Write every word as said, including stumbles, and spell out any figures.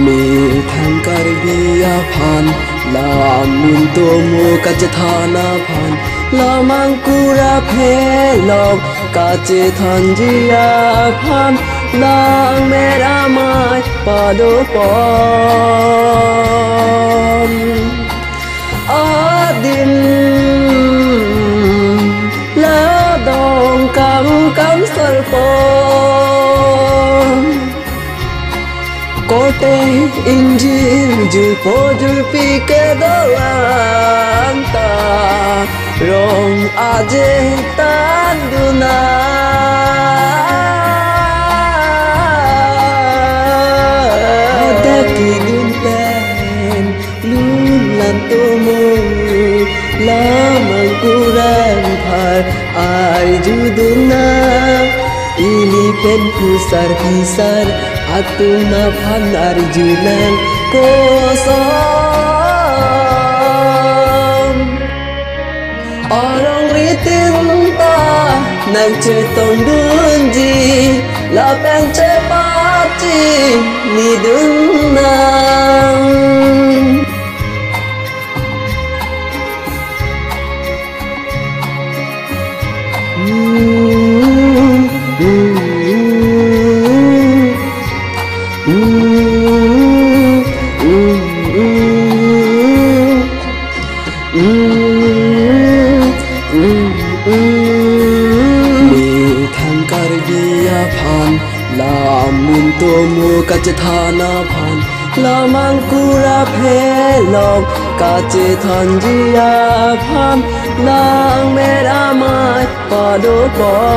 Methang Karbi aphan lamun tomo kachethan aphan, la mangkur aphelong kachethanji aphan, langmera amei padopon. Adim la dong kam kam sarpon. Korte ingjir jurpo jurpi kedo-an ta rong aje tanduna. Hadak kedun pen lun lam tomo, la mangkur aphan arjudun nang, ili pen phusar phisar atum aphan arju nang kosong. Arong ritin ta nangchetongdunji, lapen chepachinidun nang. Methang Karbi aphan lamun tomo kachethan aphan, la mangkur aphelong kachethanji aphan, langmera amei padopon.